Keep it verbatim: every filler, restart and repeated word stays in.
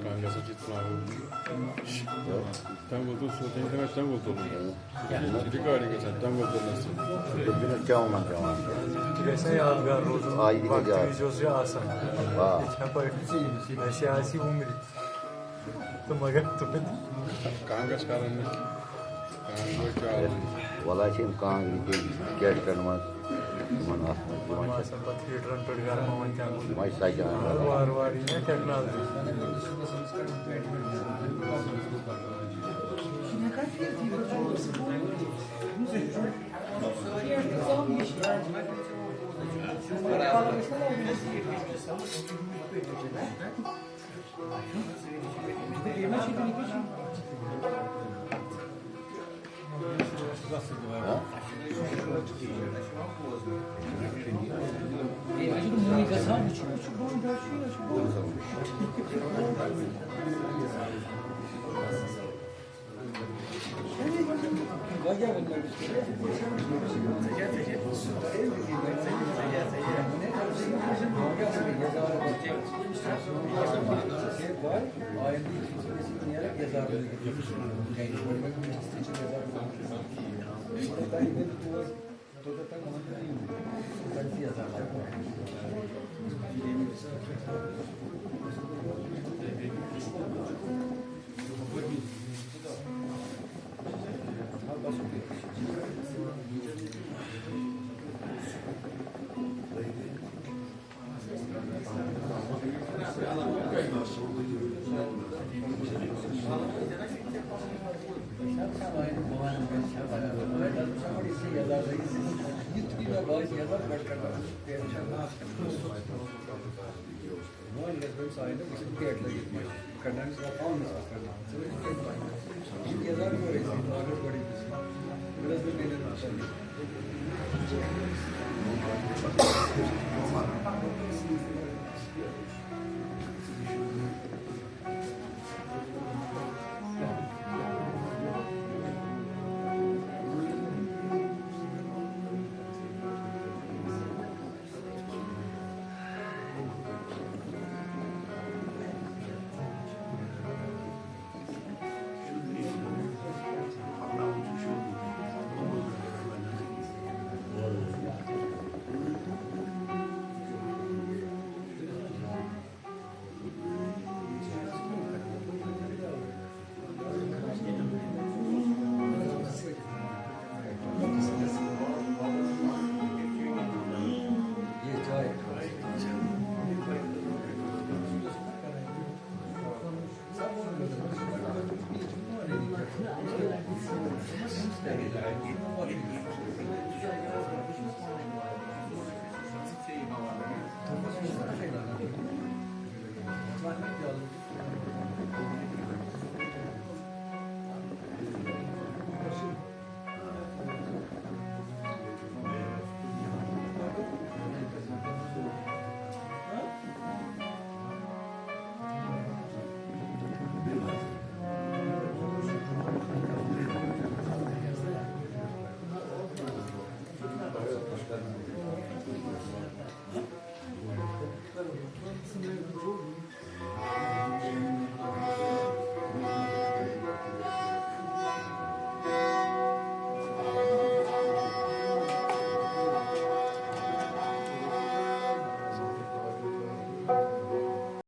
کانٛہہ گژھان چھِ ترٛاوُن۔ ٹنٛگُل تُل، سُہ تٔمۍ دَپان ٹنٛگُل تُلُن۔ یہِ چھِ recording گژھان، ٹنٛگُل تُلنَس سۭتۍ۔ دوٚپمَے نہ، کیٛاہ وَنان، کیٛاہ وَنان۔ یہِ گژھِ نا یادگار روزُن، آ، یہِ تہِ گژھِ وقتہٕ یاد۔ وِزِ اوس یہِ آسان۔ آ۔ یِتھَے پٲٹھۍ۔ اَسہِ آسہِ یہِ وُمرِ۔ تہٕ مگر تُہۍ کانٛگٕر چھِ کران مےٚ، کانٛگٕر چھِ آلان۔ وَلہٕ چھِ یِم کانٛگرِ تہِ کیسٹَن منٛز، یِمَن اَتھ منٛز یِوان چھِ۔ آسان پَتہٕ ہیٖٹرَن پٮ۪ٹھ گرماوان تہِ اَنُن۔ وۄنۍ سَجان وارٕ وارٕ یی نا ٹیکنالجی۔